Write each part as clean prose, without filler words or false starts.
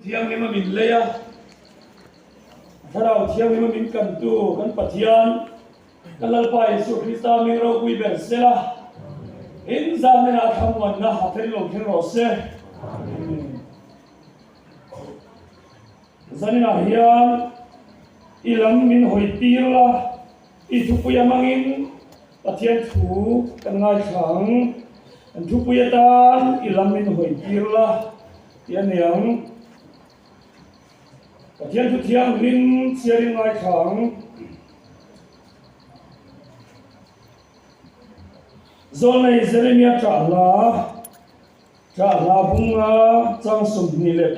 Thianghlim a min lei a, Thlarau Thianghlim a min kantu kan Pathian, kan Lalpa Isua Krista hming ropui ber sela, in zanena a thlamuanna a then lo thleng rawh se. Amen. Zaninah hian i lam min hawi tir la, i thupui a hmangin Pathian thu kan ngaithla ang. Kan thupui atan i lam min hawi tir la tih a ni ang. Pathian thu thianghlim chhiarin ngaithla ang. Zawnei Jeremia ṭah hla, ṭah hla bunga chang 21,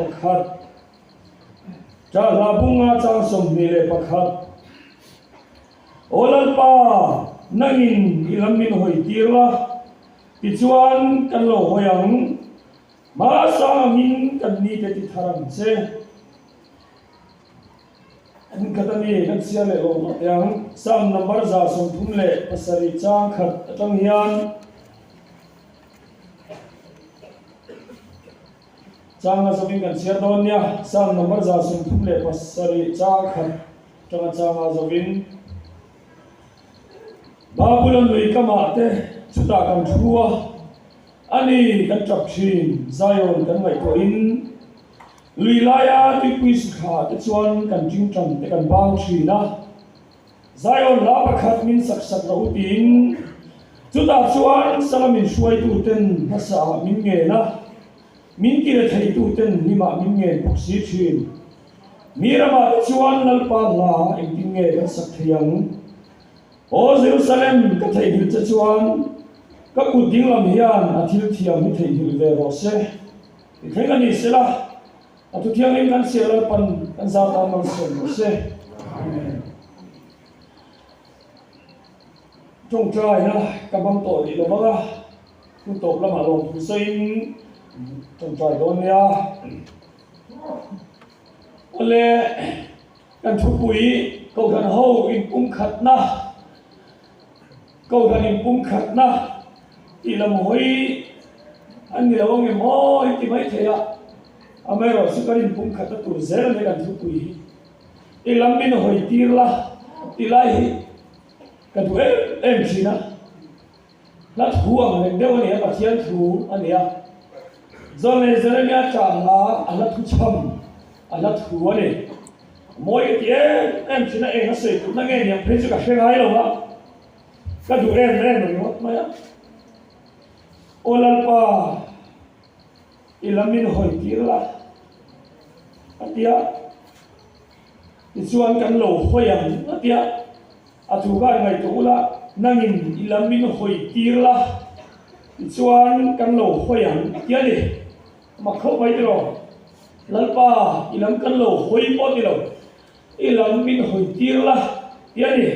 ṭah hla bunga chang 21. Aw Lalpa, nangin i lam min hawi tir la, tichuan kan lo hawi ang. Hmasang angin kan nite ti thar ang che. Hmun khat a ni, kan chhiar leh lo mah teh ang. Psalm number 137 chang khat atang hian chang a zawin kan chhiar dawn nia. Psalm number 137 chang khat atanga chang a zawin Babulon lui kamah te chutah kan thu a, a ni kan tap thin, Zion kan ngaihtuahin. Lui laia tuipui sikha te chuan kan tingtang te kan bang thin a, Zion hla pakhat min sak sak rawh u tiin chutah chuan sanga min hruaitu ten hmasa ah min ngen a, min kire theitu ten hnimah min ngen bawk si thin. Mi ramah te chuan Lalpa hla engtin nge kan sak thei ang? Aw Jerusalem, ka theihnghilh che chuan ka kut dinglam hian a thil thiam hi theihnghilh ve rawh se. I thleng a ni sela, a thu thianghlim kan chhiar Lalpan kan zar tan malsawm rawh se. Amen. Tawngtaina ka hmang tawh rih lo vang a, hun tawp lamah lawmthu sawiin tawngtai dawn nia. Awle, kan thupui Kohhran ho inpumkhatna, Kohhran inpumkhatna tih lam hawi an ni lo ange maw in ti mai thei a, amaherawh chu kan inpumkhatna tur zel a ni kan thupui hi. I lam min hawi tir la tih lai hi ka duh em em thin a, hla thu ang reng deuh a ni a, Pathian thu a ni a, Zawlnei Jeremia chahna a hla thu chham a hla thu a ni. Mawi ka ti em em thin a, eng a sawi tutna nge niang phei chu ka hre ngai lo va, ka duh em em ringawt mai a. Aw Lalpa, i lam min hawi tir la, a ti a. Tichuan kan lo hawi ang, a ti a. A thu khan ngaihtuah ula, nangin i lam min hawi tir la, tichuan kan lo hawi ang, a ti a ni. Mak khauh mai tiraw? Lalpa, i lam kan lo hawi pawh ti lo, i lam min hawi tir la ti a ni.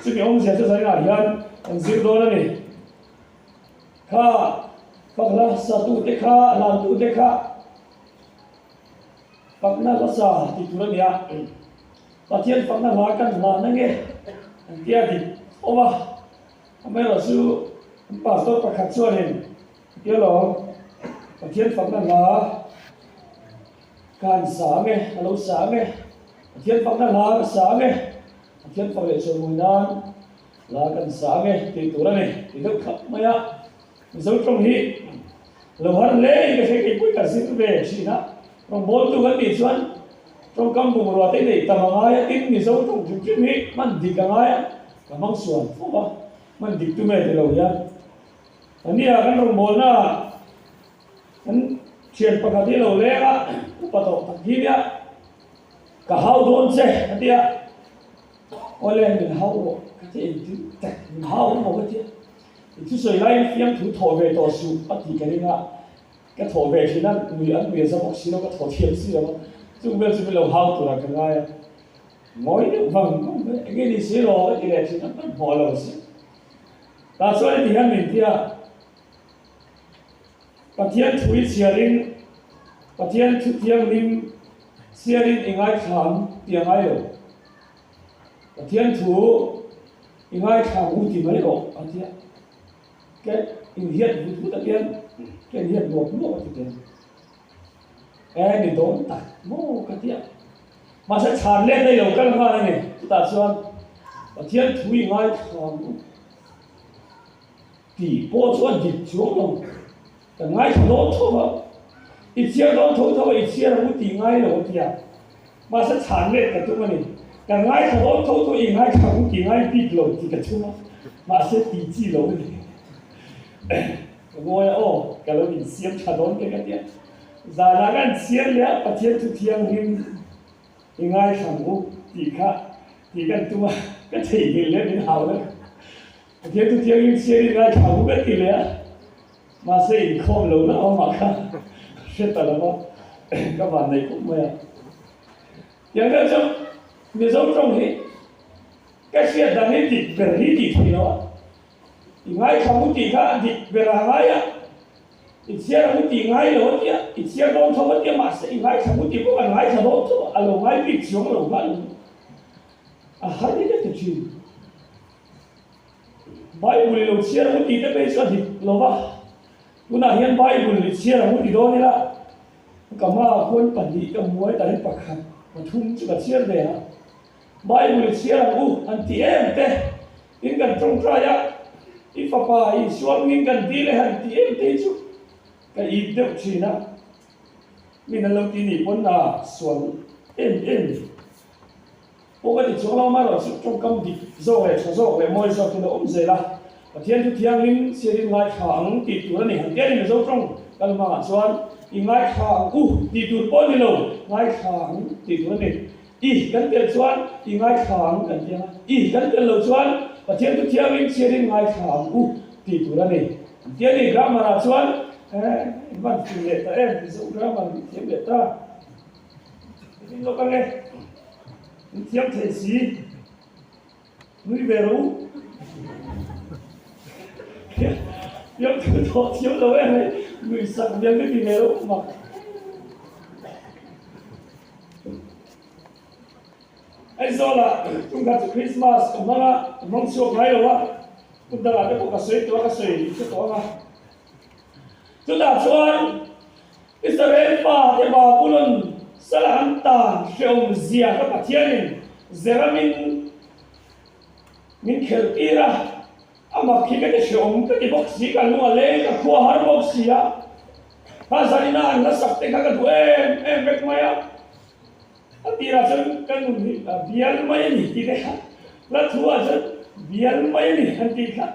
Chumi awmzia chu zainah hian kan zir dawn a ni. Kha fakhla satute kha, hlantute kha fakna hla sa ti tur a ni a. Pathian fakna hla kan hlan ange an tia dik awm a. Amaherawhchu an pastor pakhat chuanin Tia lo, Pathian fakna hla ka han sa ang e, a lo sa ang e. Pathian fakna hla ka sa ang e, Pathian fak leh chawimawi nan hla kan sa ang e tih tur a ni ti deuh thlap mai a. Mizo tawng hi lo har hle in ka hre keipui ka zir ve thin a, rawngbawltu kan nih chuan tawngkam bungrua te neih tam a ngai a, tin Mizo tawng hrim hrim hi hman dik a ngai a, ka hmang sual fo va, hman dik tum e ti lo hian. A nia, kan rawngbawlna kan thian pakhat hi lo leng a, upa tawh tak hi nia, ka hau dawn che a ti a, awle min hau rawh ka ti engtin tak min hau emaw ka ti a, i thusawi laiin fiamthu thawh ve tawh suh a tih ka ring a, ka thawh ve thin a, nui an nui a za bawk si lo, ka thawh thiam si lo a, chung vel chu min lo hau turah ka ngai a, ngawi deuh vang vang mai, enge ni si lo ka ti leh thin a, hmanhmawh lo si. Tah chuan heti hian min ti a, Pathian thu i chhiarin, Pathian thu thianghlim chhiarin i ngaithlam ti a ngai lo. Pathian thu i ngaithlam u ti mai rawh a ti a. Ke inhiat vut vut a tian, ke inhiat nuap nuap a ti tian. E ni dawn tak maw ka ti a. Mahse chhan let nei lo kal nghal a ni. Chutah chuan Pathian thu i ngaithla ang u tih pawh chu a dik chuang lo. Kan ngaithla dawn tho a, i chhiar dawn tho tho a, i chhiar ang u tih ngai lo a ti a. Mahse chhan let ka tum a ni. Kan ngaithla dawn tho tho a, i ngaithla ang u tih ngai bik lo tih ka tum a, mahse tih chi lo a ni. Ka ngawi a, aw ka lo insiam tha dawn te ka ti a. Zanah ka inchhiar leh a, Pathian thu thianghlim i ngaithla ang u tih kha tih kan tum a, ka theihnghilh leh min hau leh. Pathian thu thianghlim chhiar i ngaithla ang u ka ti leh a, mahse inkhawm lo na awmah kha hre ta lo va, ka van nei khawp mai a. Tiang deuh chu Mizo tawng hi ka hriat dan hi dik ber hi tih theih lo a, i ngaithla ang u tih kha dik ber a ngai a. I chhiar ang u tih ngai lo a tia, i chhiar dawn tho a tia, mahse i ngaithla ang u tih pawh kan ngaithla dawn tho a, a lo ngai bik chuang lo nghal lo. A har hi ka ti thin. Bible i lo chhiar ang u tih te phei chu a dik lo va, tunah hian Bible i chhiar ang u ti dawn ila, ka hmaah khuan pahnih ka hmu a, hetah hian pakhat, pathum chu ka chhiar ve a. Bible i chhiar ang u han ti em te, in kan tawngtai a, i fapa Isua hmingin kan dil e han ti em te hi chu ka it deuh thin a, min an lo ti nih pawn a sual em em pawh ka ti chuang lo, amaherawhchu tawngkam dik zawk leh tha zawk leh mawi zawk in a awm zel a, Pathian thu thianghlim chhiarin ngaithla ang tih tur a ni. Han ti a ni Mizo tawng kal hmangah chuan i ngaithla ang u tih tur pawh a ni lo, ngaithla ang tih tur a ni. I kan tel chuan i ngaithla ang kan ti ang a, i kan tel lo chuan Pathian thu thiangin chhiarin ngaithla ang u tih tur a ni. An ti a ni, grammar ah chuan eh in van fing leh ta em, Mizo grammar min thiam leh ta. Min lawk ang e, min thiam thei si. Nui ve rawh u. Thiam thu thawh thiam lo em hei, nui sak hmel ka ti ve rawh u mak. Aizawlah tumkhat chu Christmas ka hmang a, ka hmang chhuak ngai lo a, hmun dangah te pawh ka sawi tawh a, ka sawi hre tawh ang a. Chutah chuan Israel fate Babulon sala an tan hrehawm zia kha Pathianin Zeramin min khelh tir a, a mak hi ka ti hrehawm ka ti bawk si, ka lung a leng, ka khua har bawk si a, kha zanina an la sak te kha ka duh em em vek mai a. A tirah chuan ka nun hi bial mai a ni tih te kha la thu ah chuan bial mai a ni han tih kha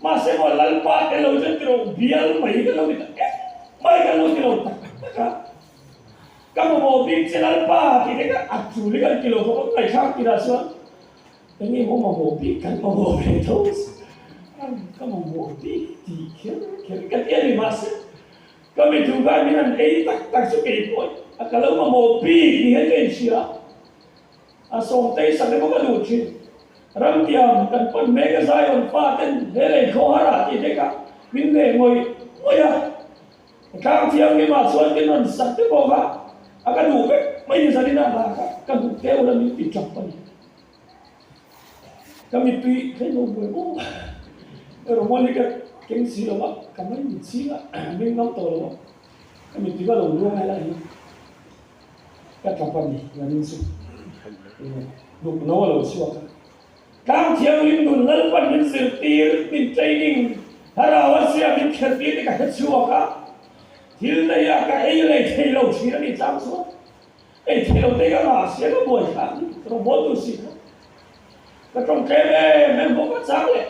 mahse maw Lalpa te lo chuan ti lo bial mai ka lo ti tak em mai ka lo ti lo tak tak a ka mamawh bik che Lalpa tih te kha a tul hi kan ti lo khawp a ngaihthlak tirah chuan eng nge maw mamawh bik kan mamawh ve tho ka mamawh bik tih kher kher ka ti a ni mahse Ka mi thu khan min han ei tak tak chu kei pawh a ka lo mamawh bik ni hian ka inhria. A sawmtei sak emaw ka duh thin. Ramtiam kan pan mek a Zion fa ten he lei khaw har ah tih te kha min hneh ngawih ngawih a. Ka tlang thianghlim ah chuan min rawn sak te pawh kha a ka duh vek mai ni zanin ah lah kha ka duh teu la min ti tap a ni. Ka mittui thleng lo buai bawk a, Romawni ka keng si lo a, ka mai mit ching a, meng ngam tawh lo a, ka mittui ka lo luang lai lai hi ka tap a ni Lanin chu hnuk no a lo chhuak a. Tlang thianghlim nun Lalpan min zirtir, min training, thlarau a zia min kheltir te ka hre chhuak a, thil nei a ka ei lei thei lo thin a ni tlang chuan. Ei thei lo te ka ngah sia ka buai thla ni rawngbawl tur si kha ka tawng tlem em em bawk a chang leh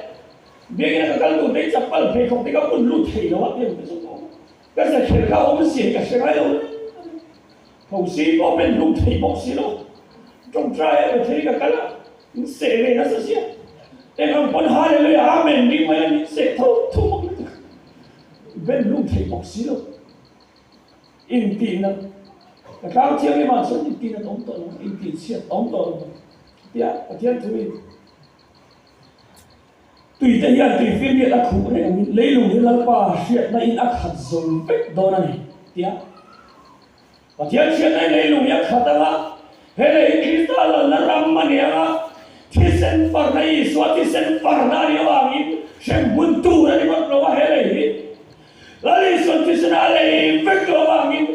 biakina ka kal tur te hi chapal pheikhawk te ka bun lut thei lo a tiang te chu ka awm a ka ze kher kha awm si ka hre ngai lo reng a ni tho si pawh men hlum thei bawk si lo tawngtai a ka thei ka kal a min seh ve nasa sia eng ang pawn hallelujah amen ring mai a min seh tho tho bawk lutuk ben hlum thei bawk si lo. Intihna, Ka tlang thianghlimah chuan intihna a awm tawh lo, intihchhiat a awm tawh lo tia Pathian thuin tuite hian tuifir riat a khuh reng angin leilung hi Lalpa hriatna in a khat zo vek dawn a ni tia Pathian hriatna in leilung hi a khat anga he lei hi Krista lalna ram a ni anga thisen farna Isua thisen farna a nih avangin hremhmun tur a ni ngawt lo a he lei hi Lal Isuan thisen a lei vek lo avangin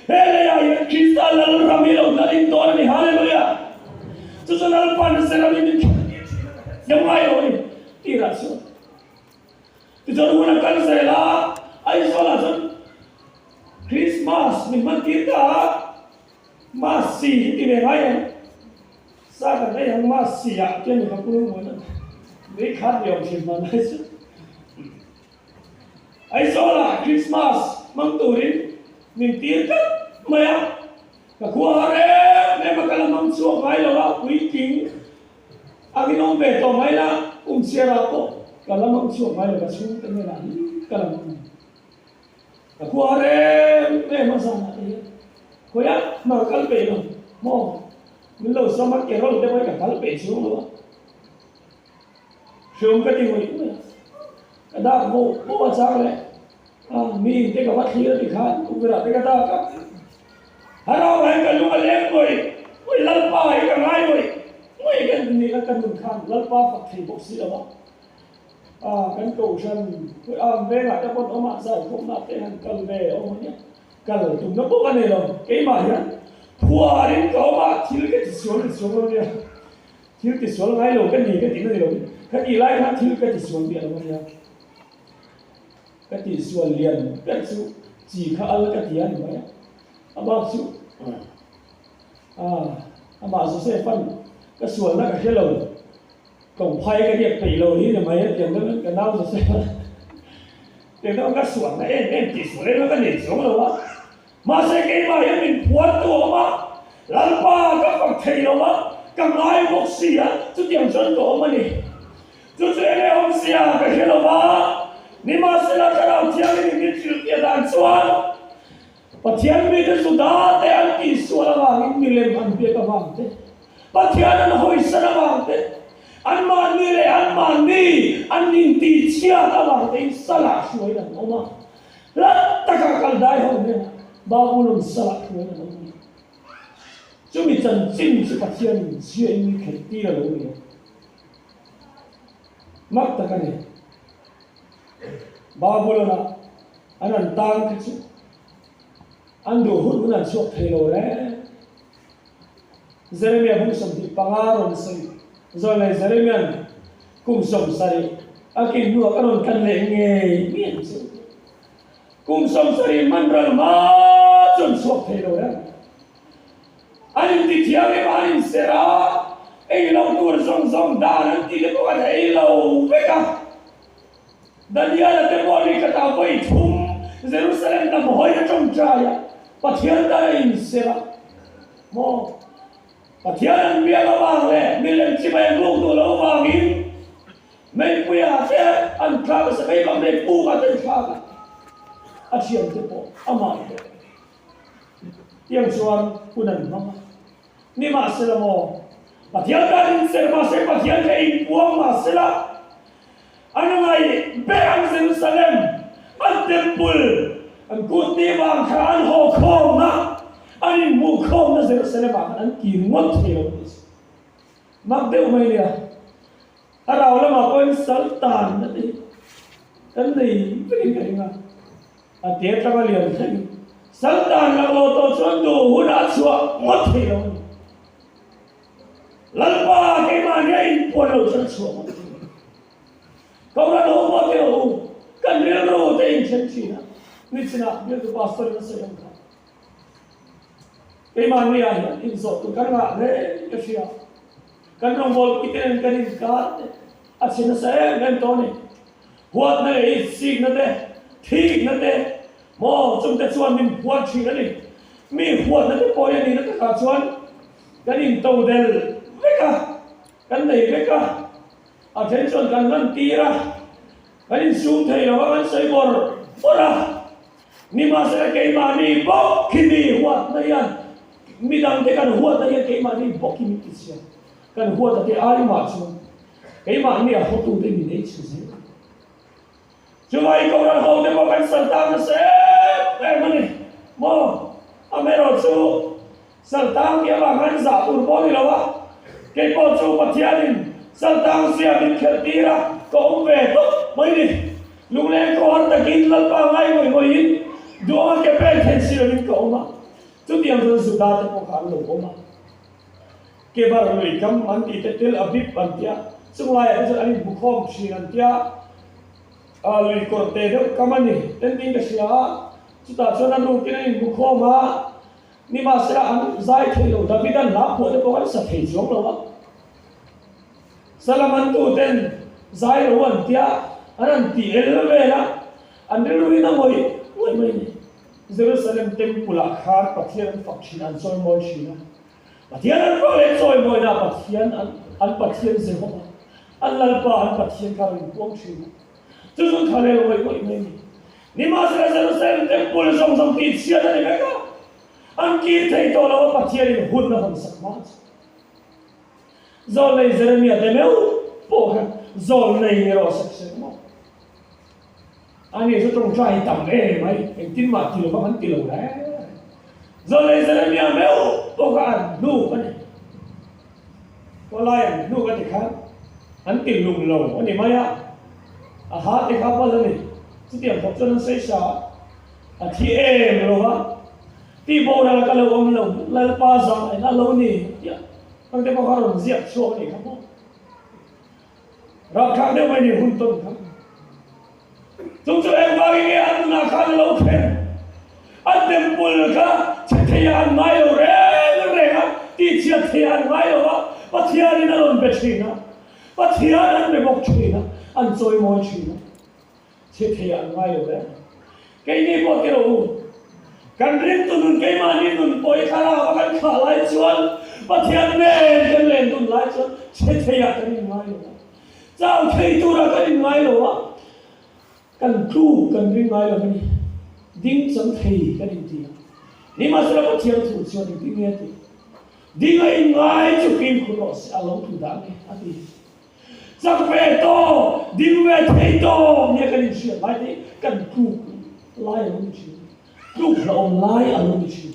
He leiah hian Krista Lalram hi lo tlarin dawn a ni. Hallelujah! Chu chu Lalpa nasa ramin min thlawh tir thin a ka hrethiam ngai lo a ni tirah chuan. Tichuan hun a kal zel a, Aizawlah chuan Christmas min hman tir ta a, Masi hi ti ve ngai ang. Sa kan ei ang Masi ah te ni ka pul mawn a, mei khat ni awm thin hman lai chu. Aizawlah Christmas hmang turin min tir tlat mai a, ka khua har em em a ka la hmang chhuak ngai lo a, puitling angin awm ve tawh mai la, kum chhiarah pawh ka la hmang chhuak ngai lo, ka chhungte hnenah hi ka la hmang ngai. Ka khua har em em a zanah te hian khawiah hna kal peih lo maw, min lo sam a carol te pawh hi ka kal peih chuang lo a. Hriawm ka ti ngawih ngawih a, ka dak vawh vawh a chang leh a, mi in te ka va thlir a ti khan tukverh ah te ka dak a, Harau hian ka lung a leng ngawih ngawih Lalpa hi ka ngai ngawih ngawih ka ni a ka nun khan Lalpa fak thei bawk si lo a, a kan kohhran ang vengah te pawn awm ah zaikhawmna te han kal ve awm a nia, kal tumna pawh ka nei lo, keimah hian phuarin ka awm a thil ka ti sual ti sual lo nia. Thil tisual ngai lo ka ni ka tihna ni lovin ka tih lai khan thil ka tisual miah lo a nia. Ka tihsual lian ber chu chi kha al ka ti a ni mai a, a bak chu ah amah Joseph an ka sualna ka hre lo, tawngphai ka riak peih lo hi ni mai a tiang deuhin ka nau Joseph a tiang deuhin ka sualna em em tihsual em em ka nei chuang lo a. Mahse keimah hian min phuar tu a awm a, Lalpa ka fak thei lo a, ka ngai bawk si a, chutiang chuan ka awm a ni. Chu chu enge awm sia ka hre lo va, nimahsela Thlarau Thianghlim min hrilh piah dan chuan Pathian mite Juda te an tihsual avangin milem an biak avang te, Pathian an hawisan avang te, anmahni leh anmahni an intihchhiat avang tein salah hruaiin an awm a. Hla taka kal dai ho hnenah Babulon salah hruai a lo ni. Chumi chanchin chu Pathianin chhiain mi khelh tir a lo ni a. Mak tak a ni. Babulon-ah an an tang kha chu an duh hun hun an chhuak thei lo reng. Jeremia bung 25 rawn sawi zawlnei Jeremia'n kum 70 a kin hnuah ka rawn tlan leh ngei ngei ang che. Kum 70 man ral hma chuan chhuak thei lo reng. An inti thianghlim a, an inserh a, ei lo tur zawng zawng dan an tih te pawh an ei lo vek a. Daniela te pawh ni khatah vawi thum Jerusalem lam hawi a tawngtai a, Pathian tan a inserh a. Maw? Pathian an biak avang leh milem chibai an buk duh loh avangin meipuia te an thlak a, sakei bang nei pukah te an thlak a, a thiante pawh amah pawh tiang chuan hun an hmang a. Nimahsela maw, Pathian tan inserh mahse Pathian kha inpuang mahsela, An ngaih ber ang Jerusalem, an temple, an kutni vang kha an haw khawmna, an inhmuh khawmna Jerusalem ah khan an kir ngawt thei lo tih chu mak deuh mai nia. A rau lamah pawhin sal tanna te hi kan nei vekin ka ring a, a te atanga lian thleng sal tan laklawh tawh chuan duh hunah a chhuah ngawt thei lo a ni. Lalpa keimah nia inpuan lo chuan chhuah ngawt thei lo. Kohhran ho pawh te ho kan rilru te inthen thin a, nichinah bialtu pastor in a sawi ang kha. Keimah nia hian inzawh tur kan ngah hle ka hria. Kan rawngbawlpui te nen kan inkar te a chhe nasa em em tawh a ni. Huatna leh itsikna te, thikna te, maw chungte chuan min phuar thin a ni. Mi huatna te pawh hi a nihna takah chuan Kan into del vek a, kan nei vek a, a then chuan kan lan tir a, kan insum thei lo a, kan sawi bawrh bawrh a. Nimahsela keimahni bawk hi mi huatna hian, midangte kan huatna hian keimahni bawk hi min tichhia. Kan huata te ai mah chuan keimahni a hawtute min ei chhe zel. Chuvai Kohhran hote pawh kan saltang nasa em em a ni maw? Amaherawhchu saltang tih avang khan zah tur pawh a ni lo a, kei pawh chu Pathianin saltang zia min khelh tir a, ka awm ve tawp mai ni. Lungleng kawhar takin Lalpa ngai ngawih ngawihin duhanga ke pen theih si lovin ka awm a. Chutiang chuan Juda te pawh kha an lo awm a. Kebar lui kam an tih te Tel Aviv an tia, chung laiah te chuan an inhmukhawm thin an tia, lui kawr te deuh kam a ni ten ka hria a, chutah chuan an rukin an inhmukhawm a, nimahsela an zai thei lo, Davida'n hla phuah te pawh an sa thei chuang lo a, Salamantu ten zai lo an tia, an han ti el vel a, an rilruin a ngawih ngawih mai a ni. Jerusalem Temple ah khan Pathian an fak thin a, an chawimawi thin a. Pathian an ruah leh chawimawina Pathian an an Pathian Jehova, an Lalpa an Pathian kha rawn inpuang thin a. Chu chu thla lel ngawih ngawih mai a ni. Nimahsela Jerusalem Temple zawng zawng tihchhiat a ni vek a, an kir thei tawh lo a, Pathianin hun a hawn sak hma chu. Zawlnei Jeremia te meuh pawh khan zawlnei ni rawh sek sek maw? Ani chu tawngtai tam em mai, engtin mah ti lovang an ti lo reng reng. Zawlnei Jeremia meuh pawh kha an hnuk a ni. Khawlai an hnuk a ti khan an ti lung lo a ni mai a, a ha te kha bal a ni. Chutiang khawp chuan an sawi sa a, a thi em lo va, tih boral ka lo awm lo, Lalpa zah en a lo ni tia ang te pawh kha rawn ziak chhuak a nih kha maw. Rapthlak deuh mai ni hun tawn kha. Chung chu engvangin nge an nunah khan a lo thlen? An temple kha chhe theiah an ngai lo reng reng a, tihchhiat theiah an ngai lo a, Pathianin a rawn be thin a, Pathian an be bawk thin a, an chawimawi thin a. Chhe theiah an ngai lo reng. Keini pawh ti rawh u, kan ringtu nun keimahni nun pawh i thlarau a kan thlah lai chuan Pathian nen kan len dun lai chuan chhe theiah kan inngai lo a, chau thei turah kan inngai lo a, kan tluk kan ring ngai lo a ni. Ding chang thei kan inti a. Nimahsela Pathian thu chuan engtin nge a tih? Ding a inngai chu fimkhur rawh se, a lo tlu dah nge a ti. Chak ve tawh, ding ve thei tawh nia kan inhriat lai te kan tluk lai a lo ni thin. Tluk hlauhawm lai a lo ni thin.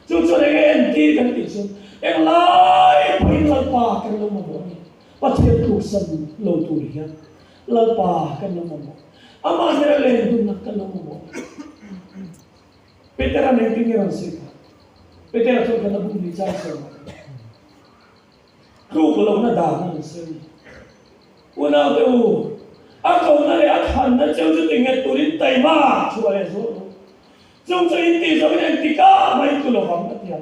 Chu chuan eng nge entir kan tih chuan englai pawhin Lalpa kan lo mamawh a ni. Pathian tluksan lo tur hian Lalpa kan lo mamawh. Amah nena len dunna kan lo mamawh a ni. Petera nen tinge rawn sawi kha? Petera chuan kan la bum ni chang sawi mah. Tluk lohna dan a ni sawi. Unaute u, a kohna leh a thlanna cheu chu tinghet turin taima chhuah leh zual rawh. Chung chu in tih zawhin engtikah mah in tlu lovang a ti a.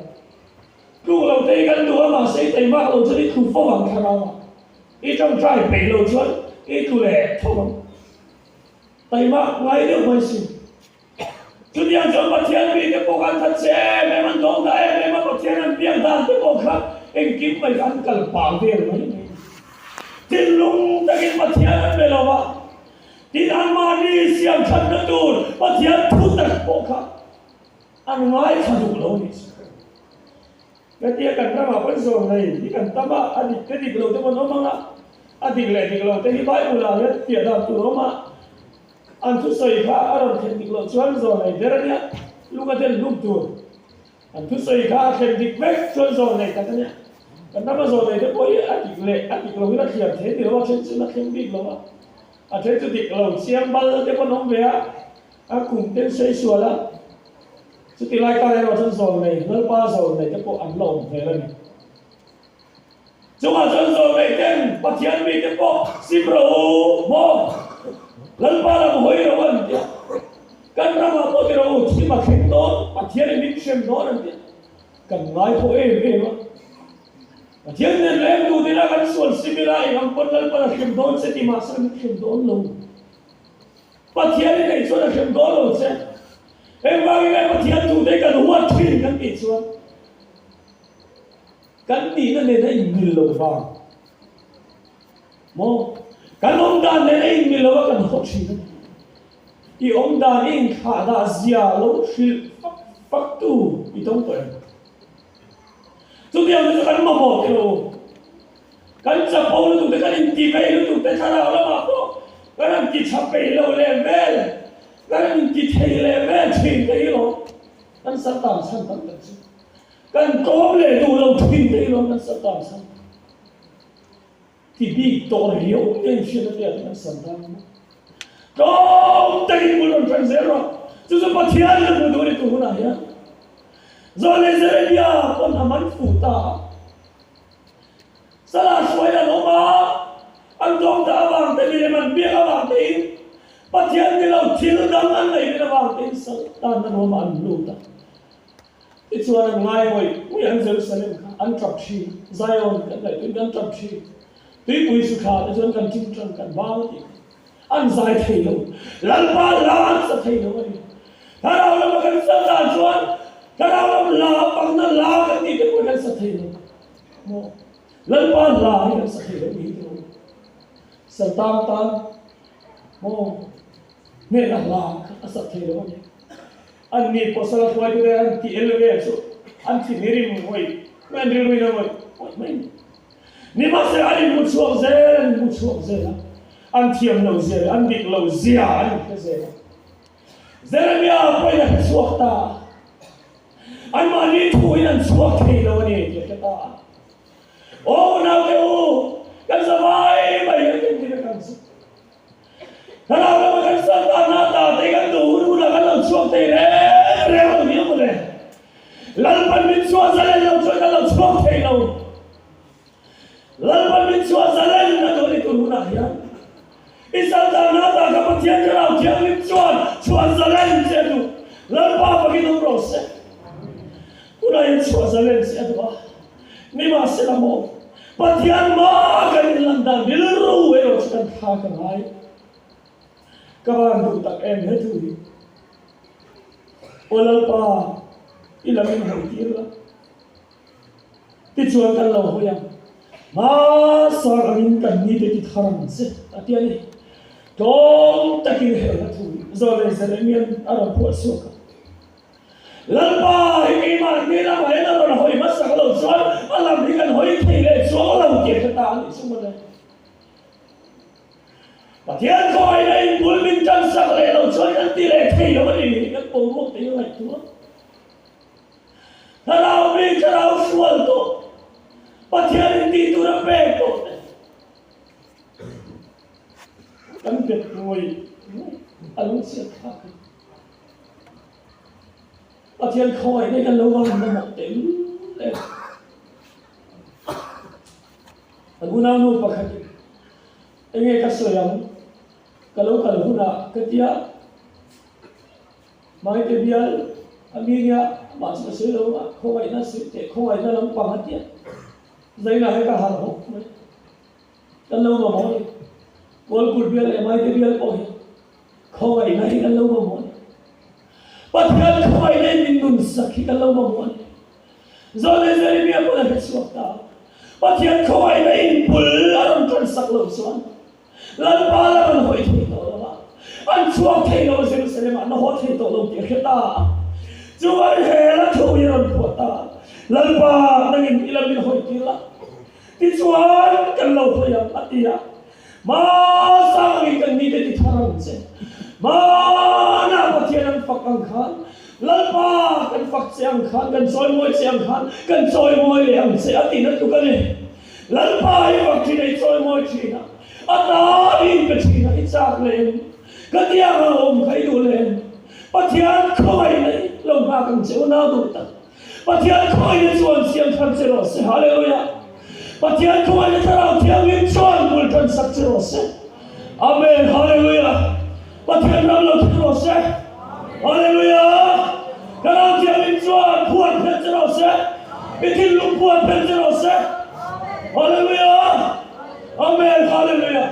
Tluk lo te hi kan duh a, mahse i taimak lo chuan i tlu fo ang thlarau a. I tawngtai peih lo chuan i tlu leh tho ang. Taimak ngai deuh mai si. Chutiang chuan Pathian mite pawh khan that che em em, an dawng dah em em a, Pathian an biak dan te pawh kha engkim mai kha an kal pah vel mai mai a. Thinlung takin Pathian an be lo va, tin anmahni siam thatna tur Pathian thu tak pawh kha an ngaithla duh lo a nih chu. Hetia kan ramah pawn zawn nei hi kan tam a, a dik te dik lo te pawh an awm ang a, a dik leh dik lo te hi Bible ah hian piah dan tur a awm a, An thusawi kha a rawn thlen dik loh chuan zawn nei ber a nia, lung a den hlum tur. An thusawi kha a thlen dik vek chuan zawn nei tak a nia. Kan rama zawn nei te pawh hi a dik leh a dik lohin a thliar thei ni lo a, then chu a thleng bik lo a, a then chu dik lo chiang bal te pawh an awm ve a, a kum ten sawi sual a. Chuti lai kar erawh chuan zawn nei, Lalpa zawn nei te pawh an la awm hmel a ni. Chungah chuan zawlnei ten Pathian mite pawh sim rawh u maw? Lalpa lam hawi rawh an ti a. Kan ramah pawh ti rawh u, thim a thleng dawn, Pathianin min hrem dawn an ti a. Kan ngai pawh em em a. Pathian nen leng dun ila kan sual sim ila eng ang pawn Lalpan a hrem dawn che ti mahse min hrem dawn lo. Pathianin ei chuan a hrem dawn lo che. Engvangin nge Pathian thute hi kan huat thin kan tih chuan Kan nihna nen a inmil lo vang maw? Kan awm dan nen a inmil lo a kan haw thin a ni. I awm dan i inthlah dah zia lo hrilh fak fak tu i tawng tawh em? Chutiang chu kan mamawh teh u. Kan chapo lutuk te, kan intivei lutuk te thlarau lamah pawh kan han ti tha peih lo leh vel, kan han inti thei leh vel thin te hi lawm kan satan chhan tam tak chu. Kan tlawm leh duh lo thin te hi lawm kan sal tan chhan. Ti bik tawh riau nen hriat a tia kan sal tan a. Tlawm takin bul rawn tan zel rawh. Chu chu Pathian in a hmu duh a ni tu hunah hian. Zawlnei Jeremia pawn a man fuh ta a. Sala hruai an awm a, an dawng dah avang te, milem an biak avang tein, Pathian ni lo thil dang an ngaih ven avang tein sal tan an awm a, an lut a. Tichuan an ngai ngawih ngawih an Jerusalem kha an tap thin, Zion kan ngaihtuahin kan tap thin, tuipui su thla te chuan kan thing tang kan bang a tih kha an zai thei lo, Lalpa la an sa thei lo a ni. Thlarau lama kan sa dan chuan thlarau lam la pakna la kan tih te pawh hi kan sa thei lo maw? Lalpa la hi kan sa thei lo ni hi tiraw? Saltang tan maw hnehna hla kha a sa thei lo a ni. An ni pawh sala hruaitute an tih el ve chu an thi ni rim ngawih ngawih an rilru in a ngawih ngawih mai ni. Nimahsela an inhmu chhuak zel an inhmu chhuak zel a, an thiam lo zia leh an dik lo zia an inhre zel a. Jeremia pawhin a hre chhuak ta a, anmahni thuin an chhuak thei lo a ni tih a hre ta a. Aw naute u, kan za mai mai hian kan thil a kan chu. Thlarau lama kan sal ta na ta te kan duh hun hunah kan lo chhuak thei reng reng lo ni ang le. Lalpan min chhuah zalen lo chuan kan lo chhuak thei lo. Lalpan min chhuah zalen na duh ni tur hunah hian i sal ta na ta ka Pathian Thlarau Thianghlim chuan chhuah zalen che a duh. Lalpa fakin awm rawh se. Tunah hian chhuah zalen che a duh a. Nimahsela maw, Pathian hmaa kan inlan dan rilru erawh chu kan thlak a ngai. Ka van duh tak em he thu hi. Aw Lalpa, i lam in hawi tir la. Tichuan kan lo hawi ang. Hmasa angin kan nite ti thar ang che, a ti a ni. Tlawm takin helna thu hi Zawlei Jeremian a rawn phuah chhuak a. Lalpa hi keimah ni lamah hian a rawn hawi hmasak lo chuan a lam hi kan hawi thei leh chuang lo tih a hre ta a nih chu mawle. Pathian khawngaihna in bul min tan sak leh lo chuan kan ti leh thei lo a ni hi kan boruak te hi ngaihtuah. Thlarau mi thlarau hrual tawh Pathian in tih tur a pek tawh te kan bet ngawih ngawih a lo chhiat thlak a ni. Pathian khawngaih daih kan lo vang mamawh teh lul e. Kan unaunu pakhat in enge ka sawi ang ka lo kal hunah ka tia Maite bial a mi nia amah chu ka sawi lo a khawngaihna sawi teh khawngaihna lampang a tia zaina he ka harh hawk mai kan lo mamawh a ni. Kawlkulh bial leh Maite bial pawh hi Khawngaihna hi kan lo mamawh a ni. Pathian khawngaihna in min nun sak hi kan lo mamawh a ni. Zawlnei Jeremia pawn a hre chhuak ta a. Pathian khawngaihna in bul a rawn tan sak lo chuan Lalpa la rawn hawi thei tawh lo a, an chhuak thei lo Jerusalem ah na haw thei tawh lo tih a hre ta a. Chuan hel a thu hi a rawn phuah ta a, Lalpa nangin i la min hawi tir la, tichuan kan lo hawi ang a ti a. Hmasangin kan mite ti thar ang che. Hmanah Pathian an fak ang khan, Lalpa kan fak che ang khan, kan chawimawi che ang khan, kan chawimawi leh ang che a tihna tluk a ni. Lalpa i fak thin a, i chawimawi thin a, a tan i inpe thin a, i chak leh em? Ka tiang a awm kha i duh leh em? Pathian khawngaihna i lo nghak ang che u nau duh tak. Pathian khawngaihna chuan siam thar che rawh se. Hallelujah! Pathian khawngaihna Thlarau Thianghlim chuan bul tan sak che rawh se. Amen! Hallelujah! Pathian ram lo thlen rawh se. Hallelujah! Thlarau Thianghlim chuan phuan phelh che rawh se. I thinlung phuan phelh che rawh se. Hallelujah! Amen! Hallelujah!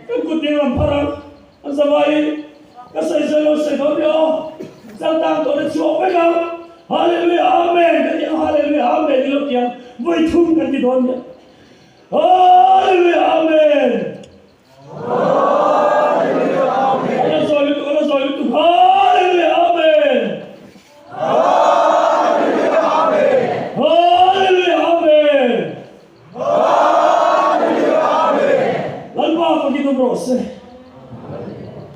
Kan kut ding lam phar ang. An zavaiin ka sawi sawi lo sawi dawn nia aw. Chaltang tawh te chhuak vek ang. Hallelujah Amen kan ti ang Hallelujah Amen ni lo ti ang vawi thum kan ti dawn nia. Hallelujah Amen. Hallelujah Amen. Ala zawi lutuk ala zawi lutuk Hallelujah Amen. Hallelujah Amen. Hallelujah Amen. Hallelujah Amen. Lalpa fakin awm rawh se.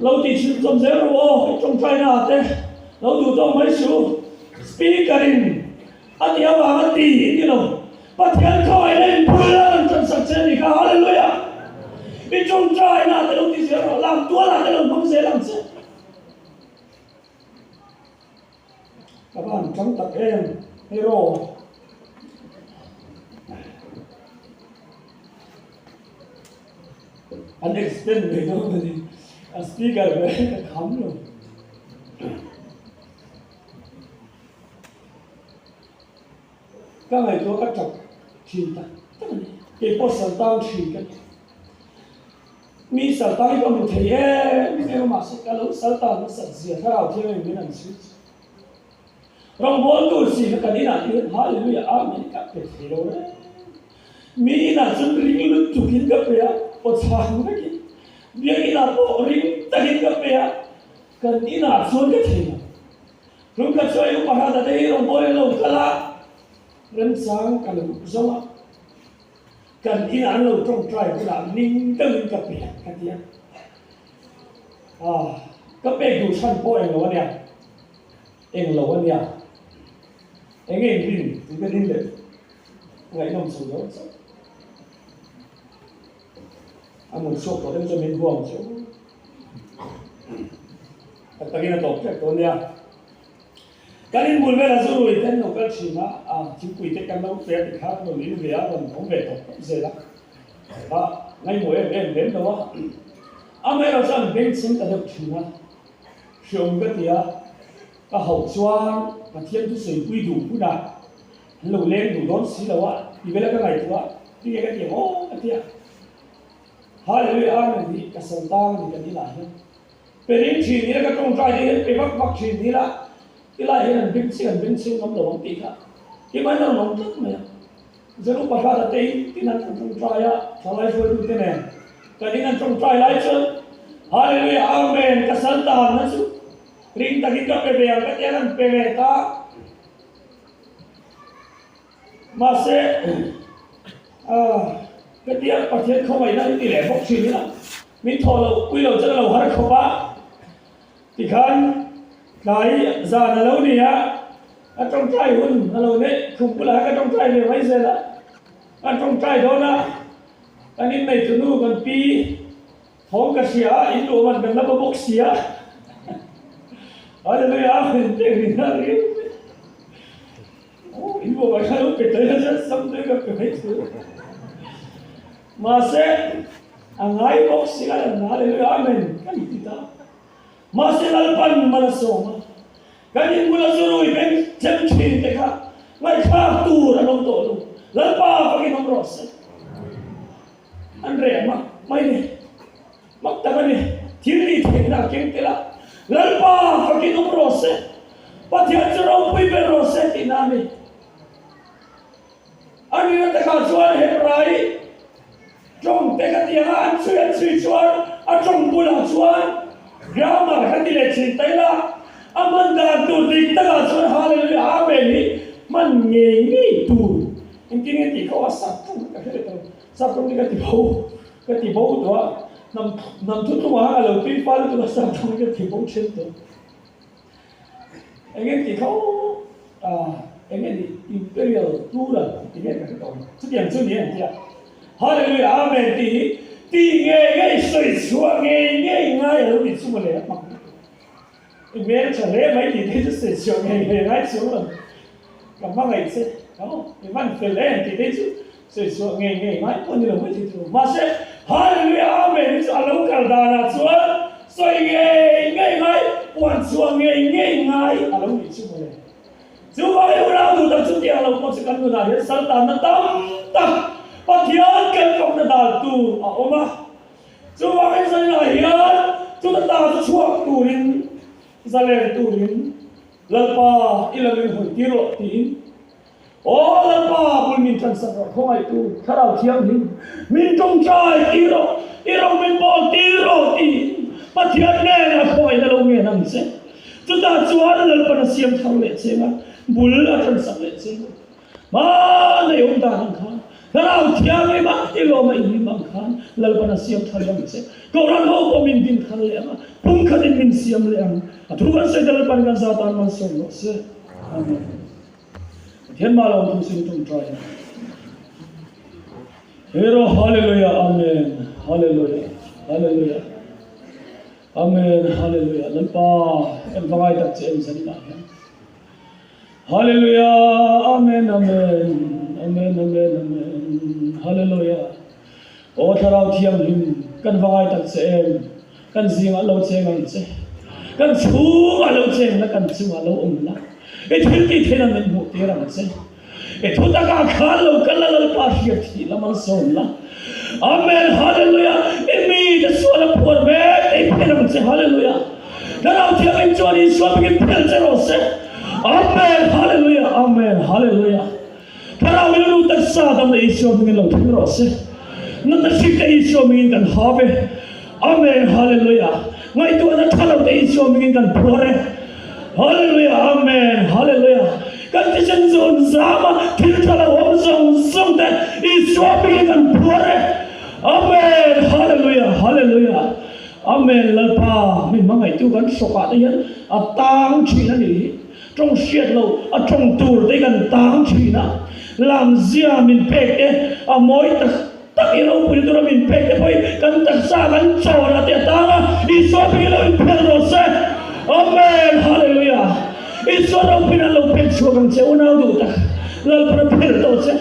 Lo tih chhun chawm zel rawh aw, i tawngtaina ah te lo duh tawk mai suh. Speaker in a tih avang a ti i ti lo. Pathian khawngaihna in bul a rawn tan sak che a ni kha. Hallelujah. I tawngtaina ah te lo ti zel rawh, lam tual ah te lo hmang zel ang che. Ka va han tang tak em hero. An extend mai dawn a ni. A speaker ve ka kham lo. Ka ngaihtuah ka tap thin tak tak a ni. Kei pawh saltang thin ka ni. Mi saltang hi ka hmu thei em em a mahse ka lo saltan nasat zia thlarau thiang em min an chhui chu. Rawngbawl tur si kha kan inah hian Hallelujah Amen ka pe thei lo reng. Mi inah chuan ring lutukin ka pe a, aw chhang vekin. Biak inah pawh ring takin ka pe a, kan inah chuan ka thei lo. Hlungkhat chu a upa hrat a te hi rawngbawl in lo kal a, remchang ka lo zawng a, kan inah an lo tawngtai bulah ning deuhin ka pe a ka ti a. Ah, ka pek duh chhan pawh englo a nia, englo a nia. Enge in rin tih ka rin leh ngaihnawm chho dawn chauh. A mut chhuak tawh deuh chuan min huam chu. Tak takin a tawp tep tawh nia. Kan inbul velah chu rui te an lo kal thin a, a thingpui te kan lo pe a tikha an rawn in ve a, rawn awm ve tawp tawp zel a. Kha ngaihmawh em em lem lo a. Amaherawh chuan bengchheng ta deuh thin a, hreawm ka ti a, ka hauh chuan Pathian thusawi pui duh hunah an lo leng duh dawn si lo a, ti vela ka ngaihtuah a, tinge ka ti ang aw ka ti a. Hallelujah Amen hi ka sawi tang a ni kan inah hian. Pe ring thin ila ka tawngtai te hian pe vak vak thin ila tilai hian an beng ching an beng ching ngam lo ang tih kha keimah in a rawn awm tlat mai a. Zan upa hrat a te in tin an rawn tawngtai a thalai hruaitu te nen kan in an tawngtai lai chuan Hallelujah Amen ka sal tan na chu ring takin ka pe ve ang ka ti a an pe ve ta. Mahse, hetiang Pathian khawngaihna hi ti leh bawk thin ila, min thawh loh pui lo chuan a lo har khawp a. Tikhan tlai zan a lo ni a, a tawngtai hun a lo neih khum bulah ka tawngtai ve mai zel a. Kan tawngtai dawn a, kan innei tunu kan pi thawm ka hria a, in luah man kan la ba bawk si a. Hallelujah, min pek rin a ring. In buah mai kha lo pe taih a chuan sam te ka pe mai chu. Mahse a ngai bawk si a lan hallelujah amen ka ni ti ta. Mahse Lalpan mal a sawm a, kan in bula zurui beng chem thin te kha ngaihthlak tur an awm tawh lo. Lalpa fakin awm rawh se. An reh mak mai ni. Mak tak a ni. Thil nih theihna a keng tel a, Lalpa fakin awm rawh se, Pathian chu ropui ber rawh se tihna a ni. A nihna takah chuan Hebrai tawng te ka ti ang a, an chhui an chhui chuan a tawng bulah chuan grammar ka ti leh thin ta ila, a hman dan tur dik takah chuan Hallelujah Amen hi hman ngei ngei tur engtin nge tih kha a sap tawng ka hre leh ta lo, sap tawng hi ka ti bo. Ka ti bo tawh a, hnam hnam thuthlungah a lo tui fal lutuk a sam thung ka ti bo then tawh. Eng nge tih kha aw ah eng nge ni imperial plural ti nge ka hre tawh ang chutiang chu ni an ti a. Hallelujah Amen tih hi ti ngei ngei sawi chhuah ngei ngei ngai a lo nih chu mawle a hmak lutuk. I hmel tha hle mai tih te chu sawi chhuah ngei ngei ngai chuang lo. Ka hmangaih che aw i van fel em tih te chu Sawi chhuah ngei ngei ngai pawh ni lo mai thei tur. Mahse, Hallelujah Amen hi chu a lo kal danah chuan sawi ngei ngei ngai, puan chhuah ngei ngei ngai a lo nih chu mawle. Chuvangin unau duh tak chu tiang lo pawh chu kan nunah hian saltanna tam tak Pathian kan fakna dan tur a awm a. Chuvangin zaninah hian chuta ta chu chhuak turin, zalen turin Lalpa i lo inhawi tir rawh tiin Aw Lalpa, bul min ṭansak rawh, khawngaihtu Thlarau Thianghlim, min ṭawngṭai tir rawh, i ro min bawl tir rawh tiin Pathian nen a khawngaihna lo ngen ang che. Chutah chuan Lalpan a siam thar leh cheng a, bul a ṭansak leh cheng a. Hmanei awm dan ang khan, Thlarau Thianghlim a i lawm a i hlim ang khan Lalpan a siam thar ang che. Kohhran ho pawh min din thar leh ang a, pumkhatin min siam leh ang. A thu kan sawi ta Lalpan kan za tan malsawm rawh se. Amen. Pathian mah lo tum sin tum try. Hero hallelujah amen hallelujah hallelujah amen hallelujah lalpa em vangai tak che em zanin ah hian. Hallelujah Amen Amen Amen Amen Amen Hallelujah Aw Thlarau Thianghlim kan va ngai tak che em kan zingah lo cheng ang che kan chhungah lo cheng la kan chungah lo awm la i thil tih theihna min hmuh tir ang che. I thu takah khan lo kal la Lalpa hriat thih la malsawm la. Amen Hallelujah I mite sual a phuar mek te i phel ang che Hallelujah Thlarau Thianghlim chuan Isua hmingin phel che rawh se Amen Hallelujah Amen Hallelujah Thlarau rilru taksa dam leh Isua hmingin lo thleng rawh se Natna hrik te Isua hmingin kan hap e Amen Hallelujah Ngaihtuahna tha lo te Isua hmingin kan phuar e Hallelujah Amen Hallelujah Kan thisen zawn zam a thil tha lo awm zawng zawng te Isua hmingin kan phuar e Amen Hallelujah Hallelujah Amen Lalpa mi hmangaihtu kan hrawkah te hian a tang thin a nih hi tawng hriat loh a tawng tur te hi kan tang thin a lamzia min pek te a mawi tak Tak i ropui tura min pek te pawhin kan taksa kan chawn a ti a tang a, Isua hming lo inphelh rawh se. Amen! Hallelujah! Isua ropuiin an lo pek chhuak ang che, unau duh tak, Lalpan a phelh tawh che,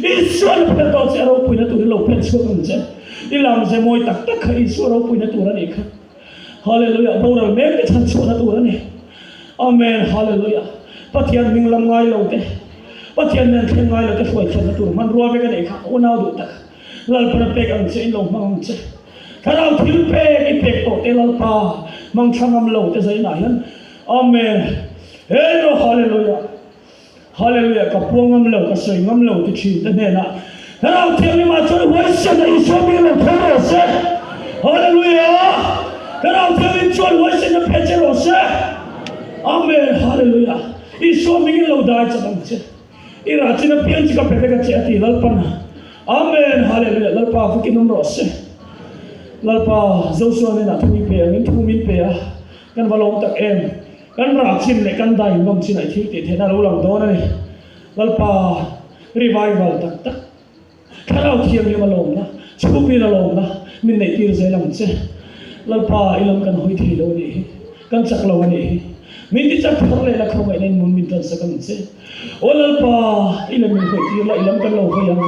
Isuan a phelh tawh che, a ropuina turin lo pek chhuak ang che. I lamze mawi tak tak kha Isua ropuina tur a nih kha. Hallelujah! Boral mek te chhan chhuahna tur a ni. Amen! Hallelujah! Pathian hming lam ngai lo te, Pathian nen thleng ngai lo te hruai thlenna tur hmanrua vek a neih kha unau duh tak. Lalpan a pek ang che, in lo hmang ang che. Thlarau thil pek i pek tawh te Lalpa hmang thla ngam lo te zainah hian Amen! Hero Hallelujah! Hallelujah ka puang ngam lo ka sawi ngam lo ti thin te hnenah Thlarau Thianghlim ah chuan huaisen a Isua hming lo tho rawh se Hallelujah Thlarau Thianghlim chuan huaisen a pe che rawh se Amen Hallelujah Isua hming in lo dai chak ang che I rah chin apiang chi ka pe vek a che a ti Lalpan Amen Hallelujah Lalpa fakin awm rawh se Lalpa Joshua hnenah thu i pe angin thu min pe a kan va lawm tak em. Kan rah chin leh kan dai ngam chinah i thil tih theihna a lo lang dawn a ni. Lalpa revival tak tak, thlarau thianghlim a lawmna, chhungin a lawmna min neih tir zel ang che. Lalpa i lam kan hawi thei lo a nih hi, kan chak lo a nih hi. Min ti chak thar leh la khawngaihna in mun min tansak ang che. Aw Lalpa i lam min hawi tir la, i lam kan lo hawi ang.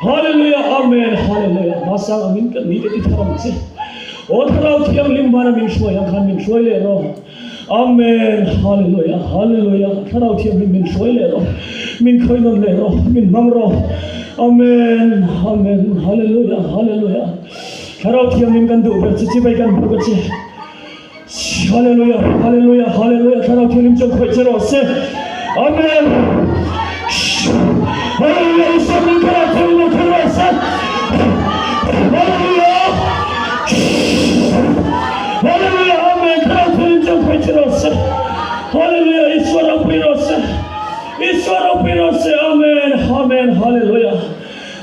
Hallelujah Amen Hallelujah Hmasang angin kan ni te ti thar ang che. Aw Thlarau Thianghlim vana min hruai ang khan min hruai leh rawh. Amen Hallelujah Hallelujah Thlarau Thianghlim min hruai leh rawh. Min khawih nawn leh rawh. Min hmang rawh. Amen Amen Hallelujah Hallelujah Thlarau Thianghlim kan duh ber che chibai kan buk a che. Hallelujah, Hallelujah, Hallelujah, Thlarau Thianghlim chuan khawih che rawh se. Amen. Hallelujah, Isua min Thlarau Thianghlim lo thleng rawh se. Hallelujah. Hallelujah, Amen. Thlarau Thianghlim chuan khawih che rawh se. Hallelujah, Isua ropui rawh se. Isua ropui rawh se. Amen, Amen, Hallelujah.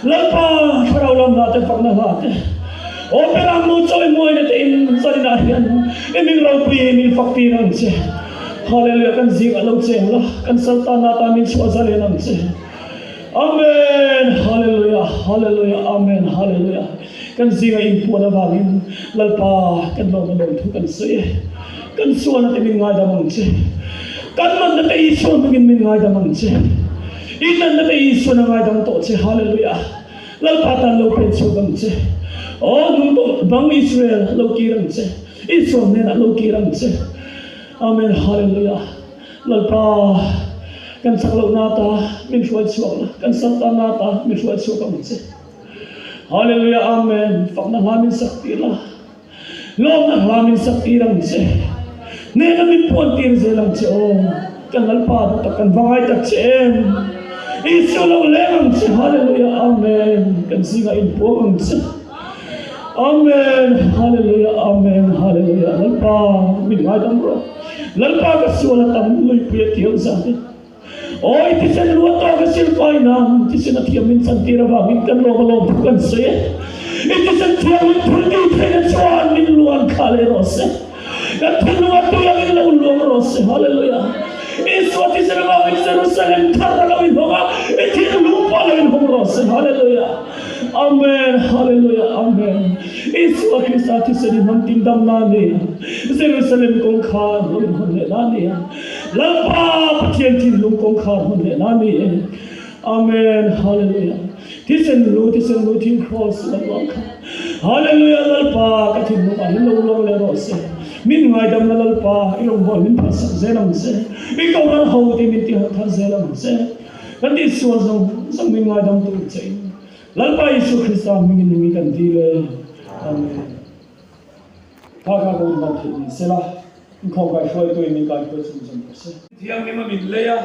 Lalpa thlarau lam hla te fakna hla te aw Beram nu chawimuaina te in zaninah hian i min ropui i min fak tir ang che. Hallelujah kan zingah lo cheng la kan saltana tan min chhuah zalen ang che. Amen Hallelujah Hallelujah Amen Hallelujah kan zingah inpuan avangin Lalpa kan lawm a lawm thu kan sawi e. Kan sualna te min ngaidam ang che. Kan natna te Isua hmingin min ngaidam ang che. I natna te Isuan a ngaidam tawh che. Hallelujah. Lalpa tan lo pen chhuak ang che. Aw nung tawh bang Israel lo kir ang che. Isua hnenah lo kir ang che. Amen. Hallelujah. Lalpa kan chak lohna ata min hruai chhuak la, kan saltanna ata min hruai chhuak ang che. Hallelujah. Amen. Fakna hla min sak tir la. Lawmna hla min sak tir ang che. Hnehna min puan tir zel ang che aw. Kan Lalpa duh tak kan va ngai tak che em. Isua lo leng ang che Hallelujah Amen. Kan zingah inpuang ang che. Amen Hallelujah Amen Hallelujah Lalpa min ngaidam rawh. Lalpa ka sual a tam luipui a tial zan e. Awi thisen luat tawk a silfai nan thisen a thiam min chantir avangin kan lawm a lawm thu kan sawi e. I thisen thiangin thil tih theihna chuan min luan kha leh rawh se. Kan thinlung a tui angin lo luang rawh se. Hallelujah. Isua thisen avangin Jerusalem thar a lo inhawng a, i thinlung pawh lo inhawng rawh se. Hallelujah. Amen. Hallelujah. Amen. Isua Krista thisen i hman tindamna a ni a. Jerusalem kawngkhar lo inhawn leh na a ni a. Lalpa Pathian thinlung kawngkhar hmun leh na ni e. Amen Hallelujah Thisen lu thisen lu thing kraws la luang kha Hallelujah Lalpa ka thinlung ah hin lo luang leh rawh se Min ngaidam la Lalpa i rawngbâwl min phalsak zel ang che I kohhran ho te min tihawh thar zel ang che Kan tihsual zawng zawng min ngaidam tur che in Lalpa Isua Krista hmingin mi kan dil e. Amen. Kha kha ka unau theih ni sela, inkhawm kaihruaituin min kaihruai chhunzawm rawh se. Thianghlim a min lei a.